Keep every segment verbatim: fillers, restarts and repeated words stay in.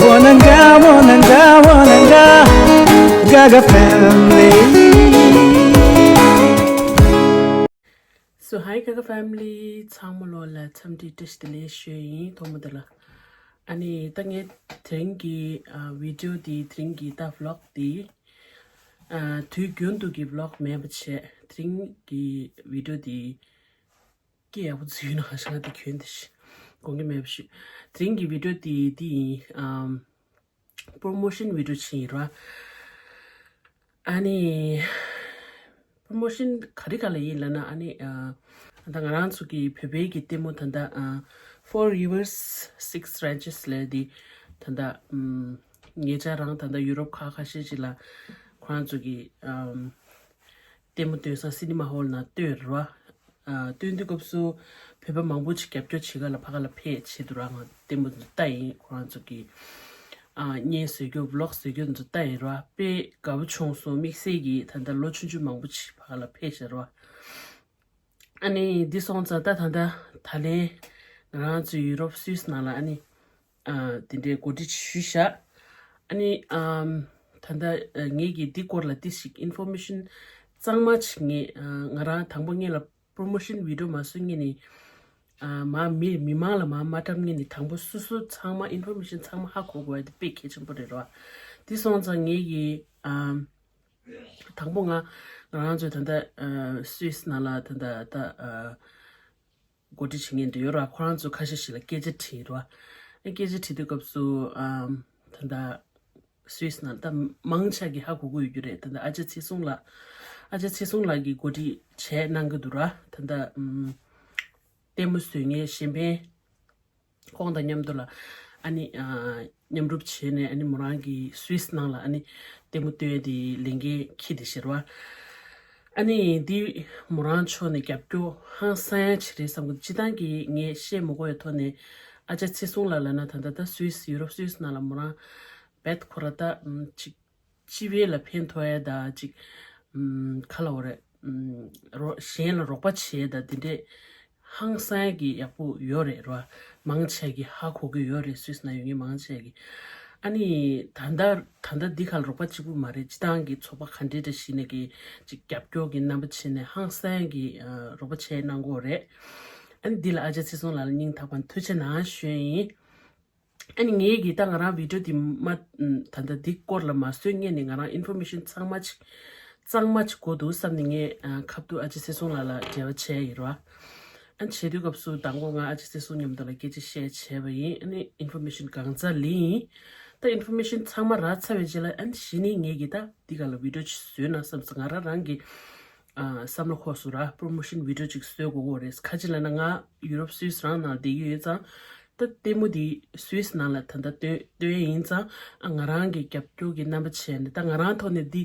Wananga, wananga, wananga, Gaga family. So, hi Gaga family, ཚང་མ་ལོ་ལ་འཚམས་འདྲི་བཀྲ་ཤིས་བདེ་ལེགས་ཞུ་ཡིན། ཐོག་མ་དེ་ལ། ཨ་ནི་ད་ངས་དེ་རིང་གི་ཨ་བི་ཌིའོ་འདི་དེ་རིང་གི་ད་བི་ལོག་འདི་ཨ་དུས་རྒྱུན་དུ་གི་བི་ལོག་མེད་པ་བྱས། དེ་རིང་གི་བི་ཌིའོ་འདི་སྐད་ཡག་པོ་ཚུད་ཡོད་ན། ཧ་ཤང་དེ་གྱོན་དེ་ཤི་དགོངས་ཀྱི་མེད་པ་ཞུ། དེ་རིང་གི་བི་ཌིའོ་དེ་དེ་ཡིན། ཨམ་པོ་རོ་མོ་ཤན་བི་ཌིའོ་ཅིག་ཡིན་ར། ཨ་ནི་པོ་རོ་མོ་ཤན་ག་རེ་ག་ལ་ཡིན་ལབ་ན། ཨ་ནི་ཨ་ད་ང་རང་ཚོ་གི་བོད་པའི་གི་ལྟད་མོ་ད་ལྟ་ཨ་Four Rivers Six Ranches ལབ་དེ་ད་ལྟ་ཨམ་ངེད་ཅག་རང་ད་ལྟ་ཡུ་རོབ་ཁག་ཁ་ཤས་ཅིག་ལ་ཁོ་རང་ཚོ་གི་ཨམ་ལྟད་མོ་སྟོན་ས་སི་ནི་མ་ཧོལ་ནང་སྟོན་རེད་བ། ཨ་སྟོན་དུས་སྐབས་སུ་བོད་པ་མང་པོ་ཅིག་རྒྱབ་སྐྱོར་བྱེད་ག་ལ་ཕ་ག་ལ་ཕེབས་བྱེད་དུ་ར། ང་ལྟད་མོ་འདི་ལྟ་ཡིན། ཁོ་རང་ཚོ་གི་ཨ་བརྙན་བཟོ་རྒྱུ་བི་ལོག་བཟོ་རྒྱུ་འདི་ཚོ་ལྟ་ཡིན་ར། དཔེ་དགའ་པོ་བྱུང་སོང་། དམིགས་བསལ་གྱི་ད་ལྟ་ལོ་ཆུང་ཆུང་མང་པོ་ཅིག་ཕ་ག་ལ་ཕེབས་བྱེད་ར། ཨ་ནི་འདི་སོང་ཙང་ད་ད་ལྟ་ད་ལན་ང་རང་ཚོ་ཡུ་རོབ་སུད་སི་ནང་ལ་ཨ་ནི་ཨ་དེ་འདྲའི་གོ་སྒྲིག་ཞུས་བཞག་ཨ་ནི་ཨམ་ད་ལྟ་ཨ་ངེད་ཀྱིས་འདི་སྐོར་ལ་ཏི་ཞིག་ཨིན་ཕོར་མེ་ཤན་གཙང་མ་ཅིག་ངས་ཨ་ང་རང་དང་པོ་སྔོན་ལ་པོ་རོ་མོ་ཤན་བི་ཌིའོ་མ་བཟོ་སྔོན་ནས་ཨ་མ་མི་མི་མང་ལ་མ་མ་བཀྲམ་སྔོན་ནས་དང་པོ་སོ་སོ་ཚང་མ་ཨིན་ཕོར་མེ་ཤན་ཚང་མ་ཧ་གོ་དགོས་ཡ་དེ་དཔེ་གལ་ཆེན་པོ་རེད་ར། འདི་སོང་ཙང་ངེད་ཀྱིས་ཨམ་དང་པོ་ང་ང་རང་ཚོའི་ད་ལྟ་ཨ་སུད་སི་ནང་ལ་ད་ལྟ་ད་ཨ་འགོ་ཁྲིད་བྱེད་མཁན་འདྲ་ཡོད་ར། ཁོ་རང་ཚོ་ཁ་ཤས་ཤིག་ལ་སྐད་ཆ་དྲིས་ར། ཨ་སྐད་ཆ་དྲིས་དུས་སྐབས་སུ་ཨམ་ད་ལྟ་སུད་སི་ནང་ད་མང་ཆེ་གི་ཧ་གོ་གི་ཡོད་རྒྱུ་རེད། ད་ལྟ་ཨ་ཅག་ཚེ་བཟུང་ལགས། ཨ་ཅག་ཚེ་བཟུང་ལགས་ཀྱིས་འགོ་ཁྲིད་བྱས་གནང་གི་འདུག་ར། ད་ལྟ་ཨམ་ལྟད་མོ་བཟོ་མཁན་གཞན་ཕན་ཁོང་དང་མཉམ་དུ་ལ་ཨ་ནི་ཨ་མཉམ་རུབ་བྱས་ནས་ཨ་ནི་མོ་རང་གི་སུད་སི་ནང་ལ་ཨ་ནི་ལྟད་མོ་སྟོན་ཡས་དེ་ལས་འགན་འཁྱེར་ཏེ་བཞག་ར། ཨ་ནི་འདི་མོ་རང་ཕྱོགས་ནས་རྒྱབ་སྐྱོར་ཧང་སང་ཡ་ཅིག་རེད་བསམ་གི། སྤྱིར་བཏང་གི་ངས་བཤད་མ་དགོས་ཡ་ཐོག་ནས་ཨ་ཅག་ཚེ་བཟུང་ལགས་ལབ་ན་ད་ལྟ་ད་སུད་སི་ཡུ་རོབ་སུད་སི་ནང་ལ་མོ་རང་རྦད་ཁོ་ར་ད་ཨམ་ཅིག་སྤྱི་པའི་ལ་ཕན་ཐོགས་ཡ་ད་ཅིག་ཨམ་ག་ལབ་དགོས་རེད། ཨམ་རོ་གཞན་ལ་རོགས་པ་བྱེད་ཡ་ད་དེ་འདྲས་ཧང་སང་གི་ཡག་པོ་ཡོད་རེད་ར། མང་ཆེ་གི་ཧ་གོ་གི་ཡོད་རེད། སུད་སི་ནང་ཡོད་མཁན་མང་ཆེ་གི། ཨ་ནི་ད་ལྟ་ད་ལྟ་འདི་ག་ལ་རོགས་པ་གཅིག་པུ་མ་རེད། སྤྱིར་བཏང་གི་ཚོགས་པ་ག་འདྲས་འདྲ་ཞིག་ནས་གི་ཅིག་རྒྱབ་སྐྱོར་གི་རྣམ་པ་བྱས་ནས་ཧང་སང་གི་ཨ་རོགས་པ་བྱས་གནང་གི་ཡོད་རེད། ཨ་ནི་འདི་ལ་ཨ་ཅག་ཚེ་བཟུང་ལགས་ལ་སྙིང་ཐག་པ་ནས་ཐུགས་རྗེ་གནང་ཞུ་ཡིན། ཨ་ནི་ངེད་ཀྱིས་ད་ང་རང་བི་ཌིའོ་འདི་མ་ད་ལྟ་འདི་སྐོར་ལ་མ་བཟོས་སྔོན་ནས་ང་རང་ཨིན་ཕོར་མེ་ཤན་ཚང་མ་ཅིག་གཙང་མ་ཅིག་དགོས་འདུག་བསམ་ནས་ངས་ཨ་ཁ་ཐུག་ཨ་ཅག་ཚེ་བཟུང་ལགས་ལ་འབྲེལ་བ་བྱས་ཡིན་ར། ཨ་བྱེད་དུས་སྐབས་སུ་དང་པོ་ང་ཨ་ཅག་ཚེ་བཟུང་མཉམ་དུ་ལ་སྐད་ཆ་བཤད་བྱས་པ་ཡིན། ཨ་ནི་ཨིན་ཕོར་མེ་ཤན་གང་ཚ་ལེན་ཡིན། ད་ཨིན་ཕོར་མེ་ཤན་ཚང་མ་རག་ཚར་བའི་རྗེས་ལ་ཨ་ནི་གཞི་ནས་ངེད་ཀྱིས་ད་འདི་ག་ལ་བི་ཌིའོ་ཅིག་བཟོས་ན་བསམ་སོང་། ང་རང་རང་གི་ཨ་བསམ་བློ་འཁོར་སོང་ར། པོ་རོ་མོ་ཤན་བི་ཌིའོ་ཅིག་བཟོས་དགོས་ཀྱི་རེད། ག་ཅི་ལབ་ན་ང་ཡུ་རོབ་སུད་སི་རང་ནང་བསྡད་ཀྱི་ཡོད་ཙང་། ད་ལྟད་མོ་འདི་སུད་སི་ནང་ལ་ད་ལྟ་སྟོན་སྟོན་ཡ་ཡིན་ཙང་། ཨ་ང་རང་གི་རྒྱབ་སྐྱོར་གྱི་རྣམ་པ་བྱས་ནས་ད་ང་རང་ཐོག་ནས་འདི་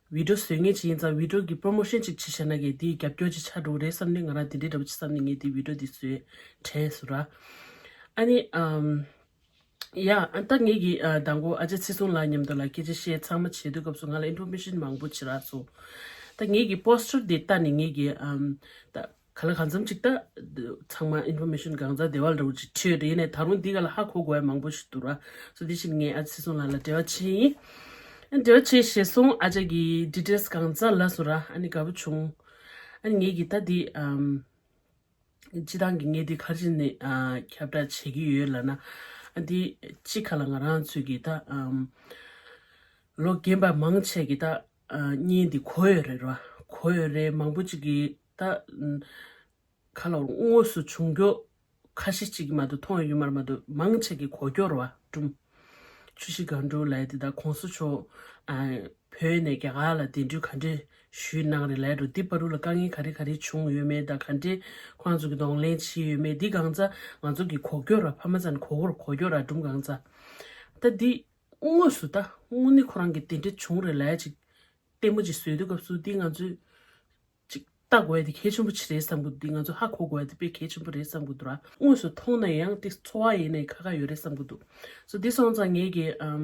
བི་ཌིའོ་བཟོ་མཁན་ཅིག་ཡིན་ཙང་། བི་ཌིའོ་གི་པོ་རོ་མོ་ཤན་ཅིག་བྱས་བཞག་ན་གི་འདི་རྒྱབ་སྐྱོར་ཅིག་ཆགས་འགྲོ་གི་རེད་བསམ་ནས། ང་རང་འདི་འདྲའི་འདྲ་པོ་ཅིག་བསམ་ནས་ངས་འདི་བི་ཌིའོ་འདི་བཟོས་དྲན་སོང་ར། ཨ་ནི་ཨམ་ཡ་ཨ་ད་ངེད་ཀྱི་ཨ་དང་པོ་ཨ་ཅག་ཚེ་བཟུང་ལགས་མཉམ་དུ་ལ་སྐད་ཆ་བཤད་ཚང་མ་བྱེད་དུས་སྐབས་སུ་ང་ལ་ཨིན་ཕོར་མེ་ཤན་མང་པོ་ཅིག་རག་སོང་། ད་ངེད་ཀྱི་པོ་སི་ཊར་འདི་ལྟ་ནས་ངེད་ཀྱི་ཨམ་ད་ག་ལ་གང་འཚམ་ཅིག་ད་ཚང་མ་ཨིན་ཕོར་མེ་ཤན་གང་ཚ་དེ་བ་ལ་འདྲ་བོ་ཅིག་བྲིས་ཡོད་རེད། ཡིན་ནའི་ད་རུང་འདི་ག་ལ་ཧ་གོ་དགོས་ཡ་མང་པོ་ཞིག་འདུག་ར། སོ་འདི་བཞིན་ངས་ཨ་ཅག་ཚེ་བཟུང་ལགས་ལ་འབྲེལ་བ་བྱས་ཡིན། ཨ་འབྲེལ་བ་བྱས་ཞེས་སོང་། ཨ་ཅག་གི་ཌི་ཊེལ་སི་གང་ཚ་ལབ་སོང་ར། ཨ་ནི་དགའ་པོ་བྱུང་། ཨ་ནི་ངེད་ཀྱི་ད་འདི་ཨམ་སྤྱིར་བཏང་གི་ངས་འདི་ག་རེ་བྱས་ནས་ཨ་ཁྱབ་བསྒྲགས་བྱེད་ཀྱི་ཡོད་ལབ་ན། ཨ་འདི་གཅིག་ག་ལ་ང་རང་ཚོས་ཀྱི་ད་ཨམ་ལོ་རྒན་པ་མང་ཆེ་གི་ད་ཨ་བརྙན་འདི་གོ་ཡོད་རེད་ར། གོ་ཡོད་རེད། མང་པོ་ཅིག་གིས་ད་ཨམ་ག་ལ་དངོས་སུ་བྱུང་རྒྱུ་ཁ་ཤས་ཅིག་གིས་མ་གཏོགས་མཐོང་ཡོད་མ་རེད། མ་གཏོགས་མང་ཆེ་གིས་གོ་རྒྱུ་རེད་བ། སྒྲུང་ཆུ་བཞི་སྒང་དྲུག་ལབ་ཡ་དེ་དང་གོང་ས་མཆོག་ཨ་བོད་ནས་རྒྱ་གར་ལ་གདན་འདྲེན་ག་འདྲས་ཞུས་གནང་རེད་ལབ་ཡ་འདྲ་བོ། འདི་བར་དུ་ལ་དཀའ་ངལ་ག་རེ་ག་རེ་བྱུང་ཡོད་མེད་དང་། ག་འདྲས་ཁོང་ཚོ་གིས་གདོང་ལེན་བྱས་ཡོད་མེད། འདི་གང་ཚ་ང་ཚོ་གིས་གོ་རྒྱུ་རེད། ཕ་མ་ཚོ་ནས་གོ་གོ་རེད། གོ་རྒྱུ་རེད། སྒྲུང་གང་ཚ། ད་འདི་དངོས་སུ་ད་དངོས་གནས་ཁོ་རང་གི་དེ་འདྲ་བྱུང་རེད་ལབ་ཡ་ཅིག་ལྟད་མོ་ཅིག་བཟོས་དུས་སྐབས་སུ་འདི་ང་ཚོས་ཅིག་ལྟ་དགོས་ཡ་དེ་གལ་ཆེན་པོ་ཅིག་རེད་བསམ་གི་འདུག་འདི་ང་ཚོ་ཧ་གོ་དགོས་ཡ་དེ་དཔེ་གལ་ཆེན་པོ་རེད་བསམ་གི་འདུག་ར། དངོས་སུ་མཐོང་ན་ཡང་དེ་ཚོར་བ་ཡིན་ནའི་ཁ་ཁ་ཡོད་རེད་བསམ་གི་འདུག་སོ་འདི་སོང་ཙང་ངས་ཀྱི་ཨམ་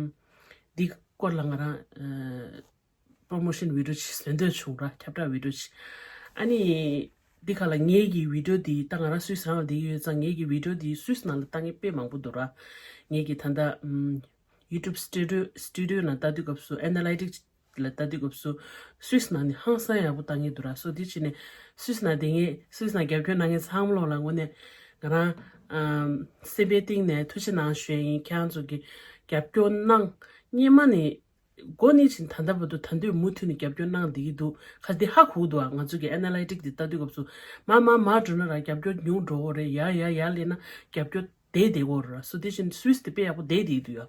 འདི་སྐོར་ལ་ང་རང་ཨ་པོ་རོ་མོ་ཤན་བི་ཌིའོ་ཅིག་བཟོ་འདོད་བྱུང་ར། ཁྱབ་བསྒྲགས་བི་ཌིའོ་ཅིག་ཨ་ནི་འདི་ག་ལ་ངས་ཀྱི་བི་ཌིའོ་འདི་ད་ང་རང་སུད་སི་རང་ལ་བསྡད་ཀྱི་ཡོད་ཙང་། ངས་ཀྱི་བི་ཌིའོ་འདི་སུད་སི་ནང་ལ་ལྟ་མཁན་དཔེ་མང་པོ་འདུག་ར། ངས་ཀྱི་ད་ལྟ་ཨམ། YouTube Studio Studio ནང་ལྟ་དུས་སྐབས་སུ། Analytics ལ་ལྟ་དུས་སྐབས་སུ་Swiss ནང་ནས་ཧང་སང་ཡག་པོ་ལྟ་ངེས་འདུག་ར། སོ་འདི་བྱས་ནས་Swiss ནང་བསྡད་མཁན། Swiss ནང་རྒྱབ་སྐྱོར་གནང་མཁན་ཚང་མ་ལོག་ལ་དངོས་གནས་ང་རང་ཨམ་སེམས་པའི་གཏིང་ནས་ཐུགས་རྗེ་གནང་ཞུ་ཡ་ཡིན། ཁྱེད་རང་ཚོ་གི་རྒྱབ་སྐྱོར་གནང་སྔོན་མ་ནས། འགོ་ནས་བྱས་ད་ལྟ་བར་དུ་ད་དུང་མུ་མཐུད་ནས་རྒྱབ་སྐྱོར་གནང་བསྡད་ཀྱི་འདུག་ཁ་འདི་ཧ་གོ་གི་འདུག་ཨ། ང་ཚོ་གི་Analytics འདི་ལྟ་དུས་སྐབས་སུ་མར་མར་མར་འགྲོ་ན་ར་རྒྱབ་སྐྱོར་ཉུང་འགྲོ་གི་རེད། ཡར་ཡར་ཡར་སླེབས་ན་རྒྱབ་སྐྱོར་བསྡད་བསྡད་ཀྱི་ཡོད་རེད། སོ་དེ་བཞིན་Swiss དེ་དཔེ་ཡག་པོ་བསྡད་བསྡད་ཀྱི་འདུག་ཡ།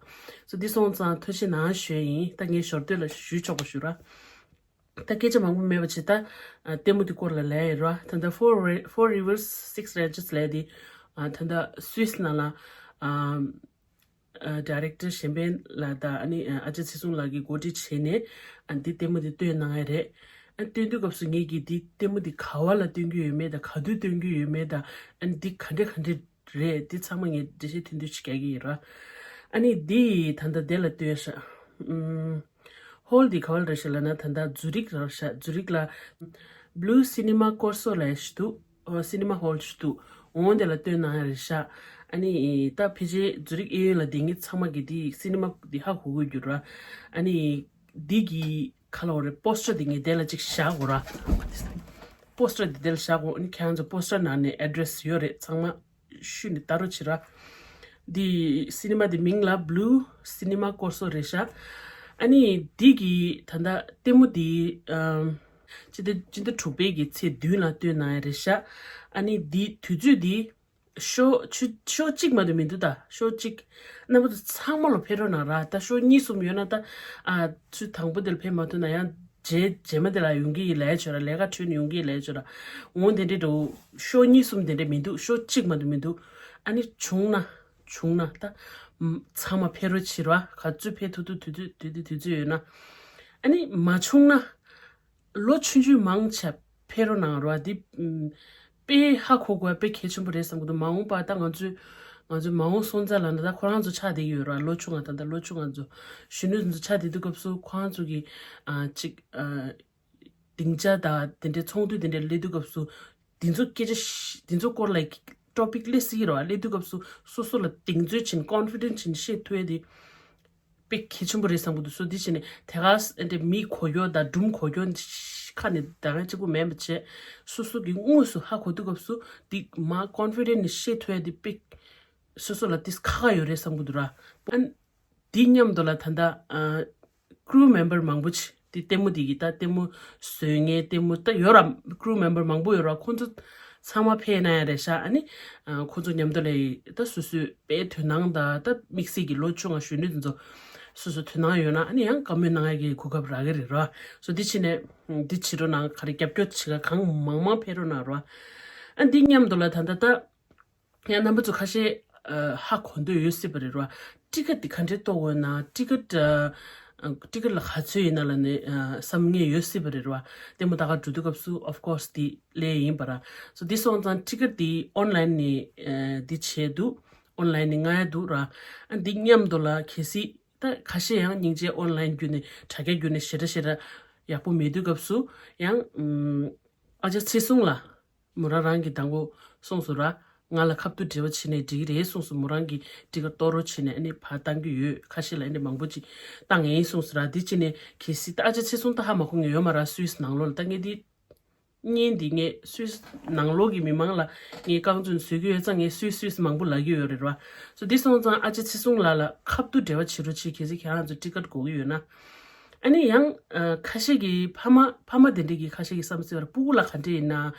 སོ་འདི་སོང་ཙང་ཐུགས་རྗེ་གནང་ཞུ་ཡ་ཡིན། ད་ངས་ཞོར་དུས་ལ་ཞུ་ཆོག་པ་ཞུ་ར། ད་སྐད་ཆ་མང་པོ་མེད་པ་བྱས། ད་ཨ་ལྟད་མོ་དེ་སྐོར་ལ་ལབ་ཡ་ཡིན་ར། ད་ལྟ་Four Ra- Four Rivers Six Ranches ལབ་ཡ་དེ་ཨ་ད་ལྟ་Swiss ནང་ལ་ཨ། ཨ་Director གཞན་ཕན་ལགས་དང་ཨ་ནི་ཨ་ཨ་ཅག་ཚེ་བཟུང་ལགས་ཀྱིས་འགོ་ཁྲིད་བྱས་ནས་ཨ་འདི་ལྟད་མོ་འདི་སྟོན་གནང་ཡ་རེད། ཨ་སྟོན་དུས་སྐབས་སུ་ངེད་ཀྱིས་འདི་ལྟད་མོ་འདི་ག་བ་ལ་སྟོན་གྱི་ཡོད་མེད་དང་། ག་དུས་སྟོན་གྱི་ཡོད་མེད་དང་། ཨ་ནི་འདི་ག་འདྲ་ག་འདྲ་རེད། འདི་ཚང་མ་ངས་འགྲེལ་བཤད་ཐུང་ཐུང་ཞིག་རྒྱག་གི་ཡིན་ར། ཨ་ནི་འདི་ད་ལྟ་དེ་ལ་སྟོན་ཤག་ཨམ། Hall འདི་ག་བ་ལ་རེད་ཤག་ལབ་ན་ད་ལྟ་Zurich ལ་རེད་ཤག Zurich ལ་Blue Cinema Corso ལབ་ཡ་ཞིག་འདུག་ཨོ། Cinema Hall ཞིག་འདུག་འོ་དེ་ལ་སྟོན་གནང་ཡ་རེད་ཤག་ཨ་ནི་ད་ཕལ་ཆེར་Zurich གཡས་གཡོན་ལ་བསྡད་མཁན་ཚང་མ་གིས་འདི་cinema འདི་ཧ་གོ་གི་ཡོད་ར། ཨ་ནི་འདི་གི་ག་ལབ་དགོས་རེད། Poster འདི་ངས་དེ་ལ་ཅིག་བཞག་དགོས་ར། Poster འདི་དེ་ལ་བཞག་དགོས། ཨ་ནི་ཁྱེད་རང་ཚོ་Poster ནང་ནས་address ཡོད་རེད། ཚང་མ་ཤུལ་ནས་ལྟ་རོགས་བྱེད་ར། འདི་cinema འདི་མིང་ལ་Blue Cinema Corso རེད་ཤག་ཨ་ནི་འདི་གི་ད་ལྟ་ལྟད་མོ་འདི་ཨམ། སྤྱི་ཟླ་སྤྱི་ཟླ་དྲུག་པའི་གི་ཚེས་བདུན་ལ་སྟོན་གནང་ཡ་རེད་ཤག་ཨ་ནི་འདི་དུས་ཚོད་འདི་ཤོ་ཆུ་ཤོ་གཅིག་མ་གཏོགས་མི་འདུག་ད་ཤོ་གཅིག་རྣམ་པ་ཚོ་ཚང་མ་ལོ་ཕེབས་རོགས་གནང་ར། ད་ཤོ་གཉིས་གསུམ་ཡོད་ན་ད་ཨ་ཆུ་དང་པོ་དེ་ལ་ཕེབས་མ་ཐུབ་ན་ཡང་རྗེས་རྗེས་མ་དེ་ལ་ཡོང་གི་ཡིན་ལབ་ཡ་བྱོས་ར། ལས་ཀ་འཕྲོས་ནས་ཡོང་གི་ཡིན་ལབ་ཡ་བྱོས་ར། འོ་དེ་འདྲས་འགྲོ། ཤོ་གཉིས་གསུམ་དེ་འདྲས་མི་འདུག་ཤོ་གཅིག་མ་གཏོགས་མི་འདུག་ཨ་ནི་བྱུང་ན་བྱུང་ན་ད་ཚང་མ་ཕེབས་རོགས་བྱེད་ར། ག་ཚོད་ཕེབས་ཐུབ་ཐུབ་དུས་ཚོད་དུས་དུས་དུས་ཚོད་ཡོད་ན། ཨ་ནི་མ་བྱུང་ན། ལོ་ཆུང་ཆུང་མང་ཆེ་ཕེབས་རོགས་གནང་རོགས། འདི་ཨམ་དཔེ་ཧ་གོ་དགོས་པ་དཔེ་གལ་ཆེན་པོ་རེད་བསམ་གྱི་འདུག་མ་འོངས་པ་ད་ང་ཚོའི་ང་ཚོའི་མ་འོངས་སོན་རྩ་ལབ་ན་ད་ཁོ་རང་ཚོ་ཆགས་བསྡད་ཀྱི་ཡོད་ར། ལོ་ཆུང་ང་ད་ད་ལོ་ཆུང་ང་ཚོ་གཞོན་ནུ་ཚོ་ཆགས་བསྡད་དུས་སྐབས་སུ་ཁོ་རང་ཚོ་གི་ཨ་ཅིག་ཨ་སྡིངས་ཆ་དང་དེ་འདྲའི་ཚོགས་འདུ་དེ་འདྲ་སླེབས་དུས་སྐབས་སུ་འདི་ཚོ་སྐད་ཆ་ཤ- འདི་ཚོ་སྐོར་ལ་topic སླེབས་སྲིད་ཀྱི་རེད་བ། སླེབས་དུས་སྐབས་སུ་སོ་སོ་ལ་གདེང་ཚོད་བྱིན། confident བྱིན་བཤད་ཐུབ་ཡ་དེ་དཔེ་གལ་ཆེན་པོ་རེད་བསམ་གྱི་འདུག་སོ་འདི་བྱས་ནས་དེ་ག་ཨ་འདྲ་མི་གོ་རྒྱུ་དང་སྒྲུང་གོ་རྒྱུ་ཁ་ནས་ད་ག་གཅིག་པུ་མེད་པ་བྱས། སོ་སོ་གི་དངོས་སུ་ཧ་གོ་དུས་སྐབས་སུ་འདི་མ་confident ནས་བཤད་ཐུབ་ཡ་དེ་དཔེ་སོ་སོ་ལ་ཏིས་ཁག་ཁག་ཡོད་རེད་བསམ་གྱི་འདུག་ར། ཨ་འདི་མཉམ་དུ་ལ་ད་ལྟ་ཨ་crew member མང་པོ་ཅིག་འདི་ལྟད་མོ་འདི་གི་ད་ལྟད་མོ་བཟོ་མཁན་ལྟད་མོ་ད་ཡོད་ར། crew member མང་པོ་ཡོད་ར། ཁོང་ཚོ་ཚང་མ་ཕེབས་གནང་ཡ་རེད་ཤག་ཨ་ནི་ཨ་ཁོང་ཚོ་མཉམ་དུ་ལ་ད་སོ་སོའི་དཔེ་དོ་སྣང་དང་ད་དམིགས་བསལ་གྱི་ལོ་ཆུང་བ་གཞོན་ནུ་དེ་ཚོ་སོ་སོ་དོ་སྣང་ཡོད་ན་ཨ་ནི་ཡང་བཀའ་མོལ་གནང་ཡ་གི་གོ་སྐབས་རག་གི་རེད་ར། སོ་འདི་བྱས་ནས་འདི་བྱེད་རོགས་གནང་། ག་རེ་རྒྱབ་སྐྱོར་བྱེད་ག་གང་མང་མང་ཕེབས་རོགས་གནང་ར། ཨ་འདི་མཉམ་དུ་ལ་ད་ལྟ་ད། ཡང་རྣམ་པ་ཚོ་ཁ་ཤས་ཨ་ཧ་གོ་འདོད་ཡོད་སྲིད་པ་རེད་ར། ཊི་ཀེ་ཊི་འདི་ག་འདྲས་གཏོང་དགོས་ན། ཊི་ཀེ་ཊི་ཨ་ཊི་ཀེ་ཊི་ལ་ག་ཚོད་ཡིན་ན་ལབ་ནས་ཨ་བསམ་ངེས་ཡོད་སྲིད་པ་རེད་ར། ལྟད་མོ་ལྟ་ག་འགྲོ་དུས་སྐབས་སུ་of course འདི་ལས་ཡིན་པ་ར། སོ་འདི་སོང་ཙང་ཊི་ཀེ་ཊི་འདི་ཨོན་ལན་ནས་ཨ་འདི་བྱས་འདུག་ཨོན་ལན་ནས་མངགས་ཡ་འདུག་ར། ཨ་འདི་མཉམ་དུ་ལ་གལ་སྲིད་ད་ཁ་ཤས་ཡང་སྙིང་རྗེ་ཨོན་ལན་བརྒྱུད་ནས་དྲ་རྒྱ་བརྒྱུད་ནས་ཞེ་དྲག་ཞེ་དྲག་ཡག་པོ་མེད་དུས་སྐབས་སུ་ཡང་ཨམ་ཨ་ཅག་ཚེ་བཟུང་ལགས། མོ་རང་རང་གི་མདང་དགོང་གསུངས་སོང་ར། ང་ལ་ཁ་ཐུག་འབྲེལ་བ་བྱེད་ནས་འགྲིག་གི་རེད་གསུངས་སོང་། མོ་རང་གིས་ཊི་ཀེ་ཊི་གཏོང་རོགས་བྱེད་ནས་ཨ་ནི་ཕར་བཏང་གི་ཡོད། ཁ་ཤས་ལ་ཨ་ནི་མང་པོ་ཅིག་བཏང་ངེས་གསུངས་སོང་ར། འདི་བྱས་ནས་གལ་སྲིད་ད་ཨ་ཅག་ཚེ་བཟུང་ད་ཧ་མ་གོ་མཁན་ཡོད་མ་ར། སུད་སི་ནང་ལོགས་ལ་ད་ངས་འདི་བརྙན་འདི་ངས་སུད་སི་ནང་ལོགས་ཀྱི་མི་མང་ལ་ངས་རྐང་བཙུགས་བཟོ་གི་ཡོད་ཙང་ངས་སུད་སི་སུད་སི་མང་པོ་ལབ་ཀྱི་ཡོད་རེད་ར། སོ་འདི་སོང་ཙང་ཨ་ཅག་ཚེ་བཟུང་ལགས་ལ་ཁ་ཐུག་འབྲེལ་བ་བྱེད་རོགས་བྱེད། གལ་སྲིད་ཁྱེད་རང་ཚོ་ཊི་ཀེ་ཊི་དགོས་ཀྱི་ཡོད་ན། ཨ་ནི་ཡང་ཨ་ཁ་ཤས་ཀྱི་ཕ་མ་ཕ་མ་དེ་འདྲས་ཀྱི་ཁ་ཤས་ཀྱི་བསམ་སྲིད་པ་ར། སྤུ་གུ་ལ་ག་འདྲས་ཡིན་ན།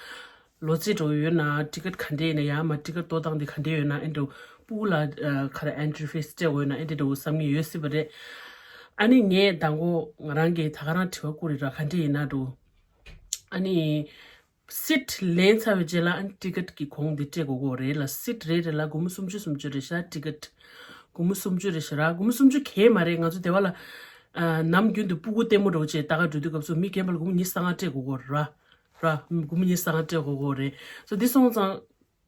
ལོ་ཚད་འགྲོ་ཡོད་ན་ཊི་ཀེ་ཊི་ག་འདྲས་ཡིན་ན། ཡང་མ་ཊི་ཀེ་ཊི་གཏོང་སྟངས་དེ་ག་འདྲས་ཡོད་ན། ཨེ་འགྲོ་སྤུ་གུ་ལ་ཨ་ག་རེ་ཨེན་ཊི་རི་ཕི་སི་སྤྲད་དགོས་ཡོད་ན། ཨེ་འདྲས་འགྲོ་བསམ་གྱི་ཡོད་སྲིད་པ་རེད། ཨ་ནི་ངས་མདང་དགོང་ང་རང་གིས་ད་ག་རང་དྲི་བ་བསྐུར་རེད་ར། ག་འདྲས་ཡིན་ན་འགྲོ། ཨ་ནི་སིཊ་ལེན་ཚར་བའི་རྗེས་ལ་ཨ་ནི་ཊི་ཀེ་ཊི་གི་གོང་དེ་སྤྲད་དགོས་ཀྱི་རེད་ལ། སིཊ་རེ་རེ་ལ་སྒོར་མོ་སུམ་ཅུ་སུམ་ཅུ་རེད་ཤག་ཊི་ཀེ་ཊི་སྒོར་མོ་སུམ་ཅུ་རེད་ཤག་ར། སྒོར་མོ་སུམ་ཅུ་གས་མ་རེད། ང་ཚོ་སྡེ་བ་ལ་ཨ་ནམ་རྒྱུན་དུ་སྤུ་གུ་ལྟད་མོ་འགྲོ་བྱས་ལྟ་ག་འགྲོ་དུས་སྐབས་སུ་མི་རྒན་པ་ལ་སྒོར་མོ་ཉི་ཤུ་རྩ་ལྔ་སྤྲད་དགོས་ཀྱི་རེད་ར། ར། སྒོར་མོ་ཉི་ཤུ་རྩ་ལྔ་སྤྲད་དགོས་ཀྱི་རེད། སོ་འདི་སོང་ཙང་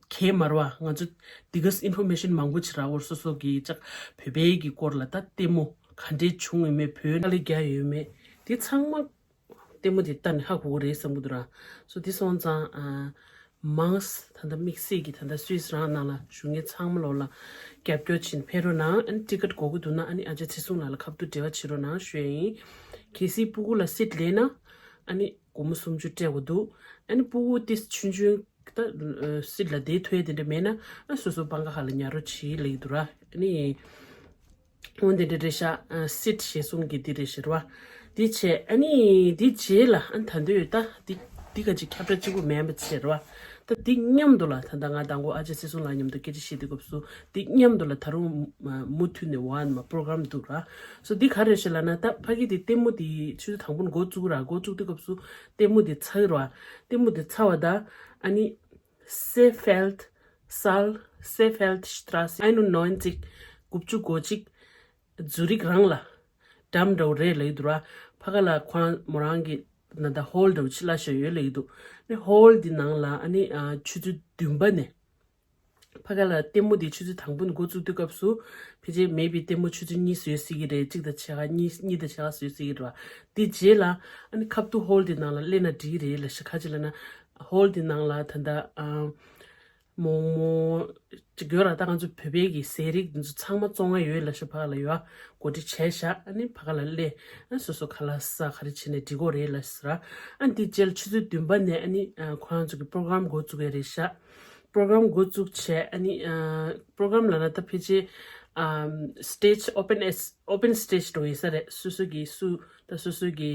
གས་མ་རེད་བ། ང་ཚོ་འདི་ག་ཨིན་ཕོར་མེ་ཤན་མང་པོ་ཅིག་རག་གི་ཡོད་རེད། སོ་སོ་གི་ཅིག་བོད་པའི་གི་སྐོར་ལ་ད་ལྟད་མོ་ག་འདྲས་བྱུང་ཡོད་མེད། བོད་ནང་ལ་རྒྱ་ཡོད་མེད་དེ་ཚང་མ་ལྟད་མོ་དེ་ལྟ་ནས་ཧ་གོ་གི་རེད་བསམ་གྱི་འདུག་ར། སོ་འདི་སོང་ཙང་ཨ་ མང་ས་ད་ལྟ་དམིགས་བསལ་གྱི་ད་ལྟ་སུད་སི་རང་ནང་ལ་བཞུགས་མཁན་ཚང་མ་ལོ་ལ་རྒྱབ་སྐྱོར་བྱིན་ཕེབས་རོགས་གནང་། ཨ་ནི་ཊི་ཀེ་ཊི་དགོས་ཀྱི་འདུག་ན་ཨ་ནི་ཨ་ཅག་ཚེ་བཟུང་ལགས་ལ་ཁ་ཐུག་འབྲེལ་བ་བྱེད་རོགས་གནང་ཞུ་ཡ་ཡིན། གལ་སྲིད་སྤུ་གུ་ལ་སིཊ་ལེན་ན་ཨ་ནི་སྒོར་མོ་སུམ་ཅུ་སྤྲད་དགོས་འདུག་ཨ་ནི་སྤུ་གུ་ཏིས་ཆུང་ཆུང་ད་སིཊ་ལ་བསྡད་ཐུབ་ཡ་དེ་འདྲ་མེད་ན་ཨ་སོ་སོ་པང་ཁ་ཁ་ལ་ཉར་རོགས་བྱེད་ལེགས་འདུག་ར། ཨ་ནི། འོ་འདི་འདྲ་རེད་ཤག་ཨ་སིཊ་ཞེས་གསུང་གི་འདི་རེད་ཤག་ར་བ། འདི་བྱས་ཨ་ནི་འདི་རྗེས་ལ་ཨ་ད་འདོད་ཡོད་ད་འདི་འདི་ག་ཅིག་ཁྱབ་བསྒྲགས་གཅིག་པུ་མེད་པ་བྱས་ར་བ། ད་འདི་མཉམ་དུ་ལ་ད་ལྟ་ང་དང་པོ་ཨ་ཅག་ཚེ་བཟུང་ལགས་མཉམ་དུ་སྐད་ཆ་བཤད་དུས་སྐབས་སུ་འདི་མཉམ་དུ་ལ་ད་རུང་མུ་མཐུད་ནས་ཝན་མ་པྲོ་གྷ་རམ་འདུག་ར། སོ་འདི་ག་རེ་རེད་ཤག་ལབ་ན་ད་ཕ་གི་འདི་ལྟད་མོ་འདི་ཆུ་ཚོད་དང་པོ་ནས་འགོ་བཙུགས་ར། འགོ་བཙུགས་དུས་སྐབས་སུ་ལྟད་མོ་འདི་ཚར་ར། ལྟད་མོ་འདི་ཚར་བ་ད་ཨ་ནི། Seefeld Saal, Seefeld Straße einundneunzig, དགུ་བཅུ་གོ་གཅིག་ཛུ་རིག་རང་ལ་འགྲམ་འདྲ་བོ་རེད་ལབ་ཀྱི་འདུག་ར། ཕ་ག་ལ་ཁོ་རང་མོ་རང་གི་ད་ལྟ་ཧོལ་འདྲ་བོ་ཅིག་གླ་བཞག་ཡོད་ལབ་ཀྱི་འདུག་ནི་ཧོལ་འདི་ནང་ལ་ཨ་ནི་ཨ་ཆུ་ཚོད་བདུན་པ་ནས་ཕ་ག་ལ་ལྟད་མོ་འདི་ཆུ་ཚོད་དང་པོ་ནས་འགོ་བཙུགས་དུས་སྐབས་སུ་ཕལ་ཆེར་མེ་བི་ལྟད་མོ་ཆུ་ཚོད་གཉིས་བཟོས་སྲིད་ཀྱི་རེད། གཅིག་དང་ཕྱེད་ཀ་གཉིས་གཉིས་དང་ཕྱེད་ཀ་བཟོས་སྲིད་ཀྱི་རེད་བ། འདི་རྗེས་ལ་ཨ་ནི་ཁ་ཐུག་ཧོལ་འདི་ནང་ལ་སླེབས་ན་འགྲིག་གི་རེད་ལབ་ཤག་ག་ཅི་ལབ་ན་ཧོལ་འདི་ནང་ལ་ད་ལྟ་ཨ། མོག་མོག་ཅིག་ཡོད་ར། ད་ང་ཚོ་བོད་པའི་གི་ཟས་རིགས་འདི་ཚོ་ཚང་མ་བཙོང་ཡ་ཡོད་ལབ་ཤག་ཕ་ག་ལ་ཡོད་ཨ། གོ་སྒྲིག་བྱས་ཤག་ཨ་ནི་ཕ་ག་ལ་སླེབས་ཨ་སོ་སོ་ཁ་ལག་ཟ་ག་རེ་བྱས་ནས་འགྲིག་གོ་རེད་ལབ་ཟེར་ར། ཨ་འདི་རྗེས་ལ་ཆུ་ཚོད་བདུན་པ་ནས་ཨ་ནི་ཨ་ཁོ་རང་ཚོ་གི་པྲོ་གྷ་རམ་འགོ་བཙུགས་ཡ་རེད་ཤག་པྲོ་གྷ་རམ་འགོ་བཙུགས་བྱས་ཨ་ནི་ཨ་པྲོ་གྷ་རམ་ལབ་ན་ད་ཕལ་ཆེར་ཨམ་སི་ཊེཇ་ཨོ་པན་ཨེས་ཨོ་པན་སི་ཊེཇ་འདྲ་བོ་ཡིན་ས་རེད། སོ་སོ་གི་སུ་ད་སོ་སོ་གི་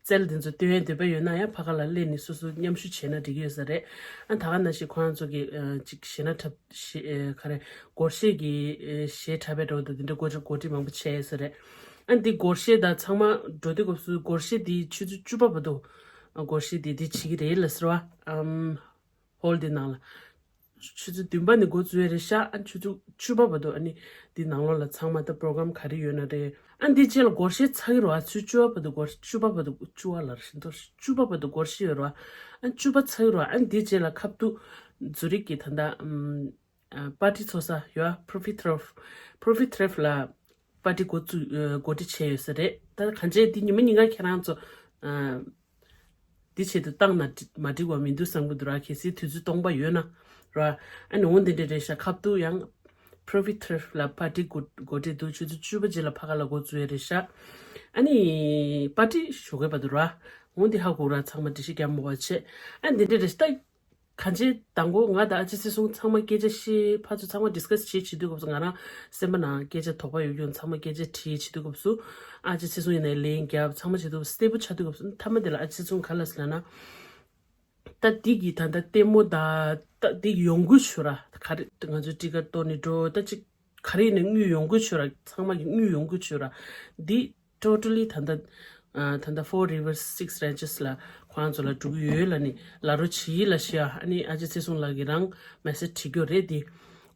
རྩལ་འདི་ཚོ་སྟོན་ཡའི་འདོད་པ་ཡོད་ན་ཡང་ཕ་ག་ལ་སླེབས་ནས་སོ་སོ་མཉམ་ཞུགས་བྱས་ན་འགྲིག་གི་ཡོད་ས་རེད། ཨ་ད་ག་ནང་བཞིན་ཁོ་རང་ཚོ་གི་ཨ་ཅིག་གཞས་སྣ་འཁྲབ་གཞས་ཨ་ག་རེ་སྒོར་གཞས་ཀྱི་ཨ་གཞས་འཁྲབ་པའི་འདྲ་བོ་དང་འདི་འདྲ་འགོ་འགོ་ཁྲིད་མང་པོ་བྱས་ཡོད་ས་རེད། ཨ་འདི་སྒོར་གཞས་དང་ཚང་མ་འགྲོ་དུས་སྐབས་སུ་སྒོར་གཞས་འདི་ཆུ་ཚོད་བཅུ་པ་བར་དུ་ཨ་སྒོར་གཞས་འདི་འདི་བྱེད་ཀྱི་རེད་ལབ་ཟེར་བ། ཨམ། ཧོལ་འདི་ནང་ལ། ཆུ་ཚོད་བདུན་པ་ནས་འགོ་བཙུགས་ཡ་རེད་ཤག་ཨ་ཆུ་ཚོད་བཅུ་པ་བར་དུ་ཨ་ནི་འདི་ནང་ལོགས་ལ་ཚང་མ་ད་པྲོ་གྷ་རམ་ག་རེ་ཡོད་ན་རེད། ཨ་འདི་རྗེས་ལ་སྒོར་གཞས་ཚར་གི་རེད་བ། ཆུ་ཚོད་བཅུ་པ་བར་དུ་སྒོར་བཅུ་པ་བར་དུ་བཅུ་པ་ལ་རེད་ཤག་བཅུ་པ་བར་དུ་སྒོར་གཞས་ཡོད་རེད་བ། ཨ་བཅུ་པ་ཚར་གི་རེད་བ། ཨ་འདི་རྗེས་ལ་ཁ་ཐུག་ཛུ་རིག་གི་ད་ལྟ་ཨམ། ཨ་པར་ཊི་ཚོགས་ས་ཡོད་ཨ། པྲོ་ཕི་ཐེ་རོབ། པྲོ་ཕི་ཐེ་རོབ་ལ་པར་ཊི་འགོ་བཙུགས་ཨ་འགོ་ཁྲིད་བྱས་ཡོད་ས་རེད། ད་གང་བྱས་འདི་ཉི་མ་ཉིན་གང་ཁྱེད་རང་ཚོ་ཨ་འདི་བྱེད་དུ་བཏང་ན་འགྲིག་མ་འགྲིག་པ་མི་འདུག་བསམ་གི་འདུག་ར། གལ་སྲིད་དུས་ཚོད་སྟོང་པ་ཡོད་ན་ར། ཨ་ནི་འོ་འདི་འདྲ་རེད་ཤག་ཁ་ཐུག་ཡང་པྲོ་ཕི་ཐེ་རོབ་ལ་པར་ཊི་འགོ་འགོ་ཁྲིད་འདུག་ཆུ་ཚོད་བཅུ་པ་རྗེས་ལ་ཕ་ག་ལ་འགོ་བཙུགས་ཡ་རེད་ཤག་ཨ་ནི་པར་ཊི་ཞོགས་ཀའི་བར་དུ་ར། འོ་འདི་ཧ་གོ་ར། ཚང་མ་འགྲེལ་བཤད་རྒྱབ་མོ་བ་བྱེད། ཨ་འདི་འདྲ་རེད་ཤག་ད། གང་ཅི་དང་པོ་ང་དང་ཨ་ཅེ་ཚེ་བཟུང་ཚང་མ་སྐད་ཆ་བཤད། ཕར་ཚུར་ཚང་མ་ཌིས་ཀ་སི་བྱེད་བྱེད་དུས་སྐབས་སུ་ང་རང་སེམས་པ་ནང་སྐད་ཆ་དོགས་པ་ཡོད་རྒྱུ་ཚང་མ་སྐད་ཆ་དྲིས་བྱེད་དུས་སྐབས་སུ་ཨ་ཅེ་ཚེ་བཟུང་ཡིན་ནའི་ལན་རྒྱབ། ཚང་མ་བྱེད་དུས་སྐབས་སུ་སྟེ་བུ་ཆགས་དུས་སྐབས་སུ་མཐའ་མ་དེ་ལ་ཨ་ཅེ་ཚེ་བཟུང་ག་ལ་ཟེར་ན། ད་འདི་གི་ད་ལྟ་ལྟད་མོ་ད་ད་འདི་ཡོང་དགོས་བྱུང་ར། ག་རེ་ང་ཚོ་ཊི་ཀེ་ཊི་གཏོང་ནི་འགྲོ་ད་ཅིག་ག་རེ་ཡིན་ནའི་དངུལ་ཡོང་དགོས་བྱུང་ར། ཚང་མ་གི་དངུལ་ཡོང་དགོས་བྱུང་ར། འདི་ཊོ་ཊ་ལི་ད་ལྟ་ཨ་ད་ལྟ་Four Rivers Six Ranges ལ་ཁོ་རང་ཚོ་ལ་འགྲོ་གི་ཡོད་ལབ་ནི་ལབ་རོགས་བྱེད་ལབ་ཤག་ཨ་ནི་ཨ་ཅེ་ཚེ་བཟུང་ལགས་ཀྱིས་རང་མེ་སེ་ཇི་བྲིས་རྒྱུ་རེད་དེ།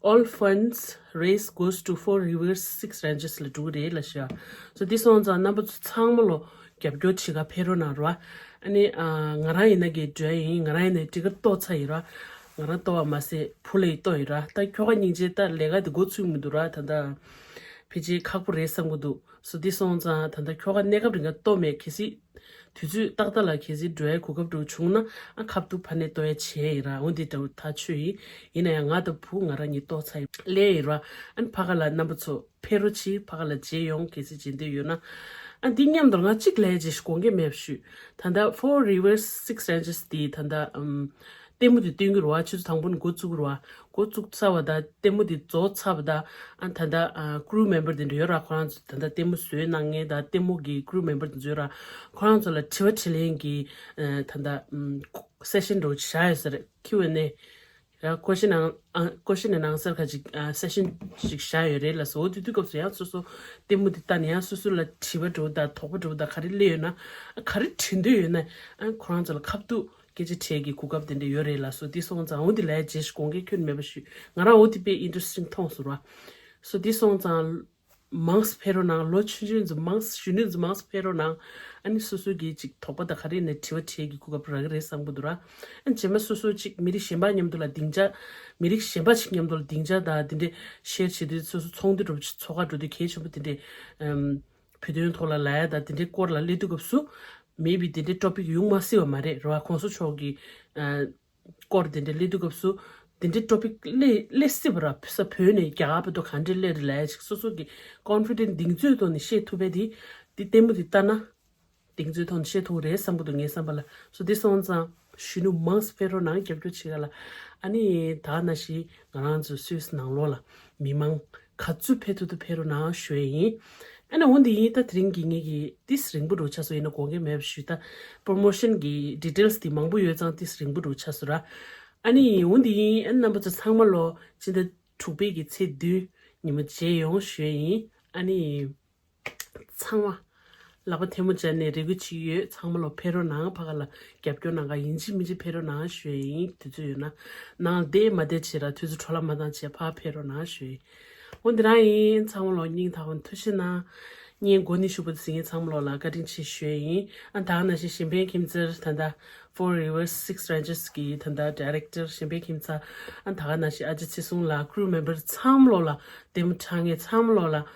All funds raised goes to Four Rivers Six Ranges ལ་འགྲོ་གི་རེད་ལབ་ཤག་སོ་འདི་སོང་ཙང་རྣམ་པ་ཚོ་ཚང་མ་ལོ་རྒྱབ་སྐྱོར་བྱེད་ག་ཕེབས་རོགས་གནང་རོགས། ཨ་ནི་ཨ་ང་རང་ཡིན་ན་གི་འགྲོ་ཡ་ཡིན། ང་རང་ཡིན་ན་ཊི་ཀེ་ཊི་གཏོང་ཚར་ཡིན་ར། ང་རང་གཏོང་བ་མ་ཟད་བུ་ལ་ཡི་གཏོང་ཡིན་ར། ད་ཁྱོ་ག་སྙིང་རྗེ། ད་ལས་ཀ་དེ་འགོ་ཚུགས་མི་འདུག་ར། ད་ད་ཕལ་ཆེར་ཁག་པོ་རེད་བསམ་གི་འདུག་སོ་འདི་སོང་ཙང་ད་ལྟ་ཁྱོ་ག་གནས་སྐབས་རིང་ག་ལྟོ་མེད། གལ་སྲིད་དུས་ཚོད་ཏག་ཏག་ལ་གལ་སྲིད་འགྲོ་ཡའི་གོ་སྐབས་འདྲ་བོ་བྱུང་ན་ཨ་ཁ་ཐུག་ཕ་ནས་ལྟོ་ཡ་བྱས་ཡིན་ར། འོ་འདི་འདྲ་བོ་ཐག་ཆོད་ཡིན། ཡིན་ན་ཡང་ང་དང་བུ་ང་རང་གཉིས་ལྟོ་ཚ་ཡིན་ལས་ཡིན་ར། ཨ་ནི་ཕ་ག་ལ་རྣམ་པ་ཚོ་ཕེབས་རོགས་གྱིས། ཕ་ག་ལ་མཇལ་ཡོང་། གལ་སྲིད་མཇལ་འདོད་ཡོད་ན། ཨ་འདི་མཉམ་དུ་ང་གཅིག་ལས་བྱེད་དགོངས་འགལ་མེད་པ་ཞུས། ད་ལྟ་Four Rivers Six Ranges འདི་ད་ལྟ་ཨམ། ལྟད་མོ་དེ་སྟོན་གྱི་རེད་བ། ཆུ་ཚོད་དང་པོ་ནས་འགོ་བཙུགས་རེད་བ། འགོ་བཙུགས་ཚར་བ་དང་ལྟད་མོ་དེ་རྫོགས་ཚར་བ་དང་ཨ་ད་ལྟ་ཨ་ཀྲུ་མེམ་བར་དེ་འདྲ་ཡོད་ར། ཁོ་རང་ཚོ་ད་ལྟ་ལྟད་མོ་བཟོས་གནང་མཁན་དང་ལྟད་མོ་གི་ཀྲུ་མེམ་བར་དེ་ཚོ་ཡོད་ར། ཁོ་རང་ཚོ་ལ་དྲི་བ་དྲིས་ལན་གྱི་ཨ་ད་ལྟ་ཨམ་སེ་ཤན་འདྲ་བོ་བཞག་ཡོད་ས་རེད། ཁྱི་ཝེན་ཨེ་ཡ་ཀོ་ཤན་ཨན་ཀོ་ཤན་ཨན་ཨན་སར་ཁ་ཅིག་སེ་ཤན་ཅིག་བཞག་ཡོད་རེད་ལ་སོ། འོ་དེ་དུས་སྐབས་སུ་ཡང་སོ་སོ་ལྟད་མོ་དེ་ལྟ་ནས་ཡང་སོ་སོ་ལ་དྲི་བ་འདྲ་བོ་དང་དོགས་པ་འདྲ་བོ་དང་ག་རེ་སླེབས་ཡོད་ན་ག་རེ་དྲི་འདོད་ཡོད་ན་ཨ་ཁོ་རང་ཚོ་ལ་ཁ་ཐུག་སྐད་ཆ་དྲིས་ཀྱི་གོ་སྐབས་དེ་འདྲ་ཡོད་རེད་ལ་སོ། དེ་སོང་ཙང་འོ་དེ་ལ་རྗེས་ཤུལ་དགོངས་འགལ་ཁྱོན་མེད་པ་ཞུས། ང་རང་འོ་དེ་དཔེ་ཨིན་ཊ་རེ་སི་ཊིང་མཐོང་སོང་ར། སོ་དེ་སོང་ཙང་མང་ཙམ་ཕེབས་རོགས་གནང་། ལོ་ཆུང་ཆུང་ཚོ་མང་ཙམ་གཞོན་ནུ་ཚོ་མང་ཙམ་ཕེབས་རོགས་གནང་། ཨ་ནི་སོ་སོ་གི་ཅིག་དོགས་པ་དང་ག་རེ་ཡིན་ན་དྲི་བ་དྲིས་ཀྱི་གོ་སྐབས་རག་གི་རེད་བསམ་གི་འདུག་ར། ཨ་ནི་རྗེས་མ་སོ་སོ་ཅིག་མི་རིགས་གཞན་པ་མཉམ་དུ་ལ་སྡིངས་ཆ་མི་རིགས་གཞན་པ་ཅིག་མཉམ་དུ་ལ་སྡིངས་ཆ་དང་དེ་འདྲས་ཤེར་བྱེད་དུས་སོ་སོ་ཚོགས་འདུ་འདྲ་པོ་ཅིག་ཚོགས་ག་འགྲོ་དུས་གལ་ཆེན་པོ་དེ་འདྲས་ཨམ། བོད་དོན་ཐོག་ལ་ལབ་ཡ་དང་དེ་འདྲའི་སྐོར་ལ་སླེབས་དུས་སྐབས་སུ་མེ་བི་དེ་འདྲའི་ཊོ་པིག་ཡོང་མ་སྲིད་པ་མ་རེད་ར་བ། གོང་ས་མཆོག་གི་ཨ་ སྐོར་དེ་འདྲ་སླེབས་དུས་སྐབས་སུ་དེ་འདྲའི་topic་སླེབས་སླེབས་སྲིད་པ་ར། ཕུ་ས་བོད་ནས་རྒྱ་གར་བར་དུ་ག་འདྲ་སླེབས་རེད་ལབ་ཡ་ཅིག་སོ་སོ་གི་confident་གདེང་ཚོད་ཐོག་ནས་བཤད་ཐུབ་པ་དེ་དེ་ལྟད་མོ་དེ་ལྟ་ན། གདེང་ཚོད་ཐོག་ནས་བཤད་ཐུབ་རེད་བསམ་གི་འདུག་ངའི་བསམ་པ་ལ། སོ་དེ་སོང་ཙང་གཞོན་ནུ་མང་ཙམ་ཕེབས་རོགས་གནང་། རྒྱབ་སྐྱོར་བྱེད་ག་ལ། ཨ་ནི་ད་ནང་བཞིན་ང་རང་ཚོ་སུད་སི་ནང་ལོགས་ལ་མི་མང་ག་ཚོད་ཕེབས་ཐུབ་ཐུབ་ཕེབས་རོགས་གནང་ཞུ་ཡ་ཡིན། ཨ་ནི་འོ་འདི་ཡིན། ད་དེ་རིང་གི་ངེད་ཀྱི་ཏིས་རིང་པོ་འགྲོ་ཆགས་སོང་། ཡིན་ན་དགོངས་འགལ་མེད་པ་ཞུ། ད་promotion་གི་details་དེ་མང་པོ་ཡོད་ཙང་ཏིས་རིང་པོ་འགྲོ་ཆགས་སོང་ར། ཨ་ནི་འོ་འདི་ཡིན། ཨ་ནི་རྣམ་པ་ཚོ་ཚང་མ་ལོ་ཕྱི་ཟླ་དྲུག་པའི་གི་ཚེས་བདུན་ཉི་མ་མཇལ་ཡོང་ཞུ་ཡ་ཡིན། ཨ་ནི། ཚང་མ། ལག་པ་ཐལ་མོ་སྦྱར་ནས་རེ་སྐུལ་བྱེད་ཀྱི་ཡོད། ཚང་མ་ལོ་ཕེབས་རོགས་གནང་། ཕ་ག་ལ་རྒྱབ་སྐྱོར་གནང་ག་ཡིན་གཅིག་མིན་གཅིག་ཕེབས་རོགས་གནང་ཞུ་ཡ་ཡིན། དུས་ཚོད་ཡོད་ན། ནང་བསྡད་མ་བསྡད་བྱེད་ར། དུས་ཚོད་འཕྲོ་བརླག་མ་བཏང་བྱས་ཕར་ཕེབས་རོགས་གནང་ཞུ་ཡ་ཡིན། འོ་འདི་རང་ཡིན། ཚང་མ་ལོ་སྙིང་ཐག་པ་ནས་ཐུགས་རྗེ་གནང་། བརྙན་མགོ་ནས་གཞུག་བར་དུ་གཟིགས་མཁན་ཚང་མ་ལོ་ལ་བཀའ་དྲིན་ཆེ་ཞུ་ཡ་ཡིན། ཨ་ད་ག་ནང་བཞིན་གཞན་ཕན་ཁྱིམ་ཚང་ད་ལྟ་Four Rivers Six Ranges་གི་ད་ལྟ་director་གཞན་ཕན་ཁྱིམ་ཚང་། ཨ་ད་ག་ནང་བཞིན་ཨ་ཅེ་ཚེ་བཟུང་ལགས། crew member་ཚང་མ་ལོ་ལ། ལྟད་མོ་འཁྲབ་མཁན་ཚང་མ་ལོ་ལ།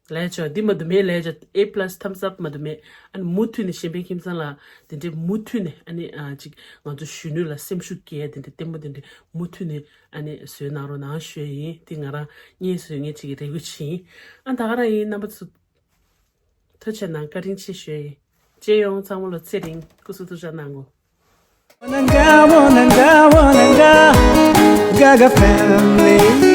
ལས་ཆོག་འདི་མ་དུ་མེད། ལས་ཆོག A plus thumbs up་མ་དུ་མེད། ཨ་ནི་མུ་མཐུད་ནས་གཞན་ཕན་ཁྱིམ་ཚང་ལ་དེ་འདྲའི་མུ་མཐུད་ནས་ཨ་ནི་ཨ་ཅིག་ང་ཚོ་གཞོན་ནུ་ལ་སེམས་ཤུགས་སྐྱེད་དེ་འདྲའི་ལྟད་མོ་དེ་འདྲའི་མུ་མཐུད་ནས་ཨ་ནི་བཟོས་གནང་རོགས་གནང་ཞུ་ཡ་ཡིན། དེ་ང་རང་བརྙན་བཟོ་མཁན་ཅིག་གི་རེ་སྐུལ་བྱེད་ཡིན། ཨ་ད་ག་རང་ཡིན། རྣམ་པ་ཚོ་ཐུགས་རྗེ་གནང་། བཀའ་དྲིན་ཆེ་ཞུ་ཡ་ཡིན། མཇལ་ཡོང་། ཚང་མ་ལོ་ཚེ་རིང་། སྐུ་གཟུགས་ཐུགས་ཅག་གནང་གོ། Wananga, wananga, Gaga family.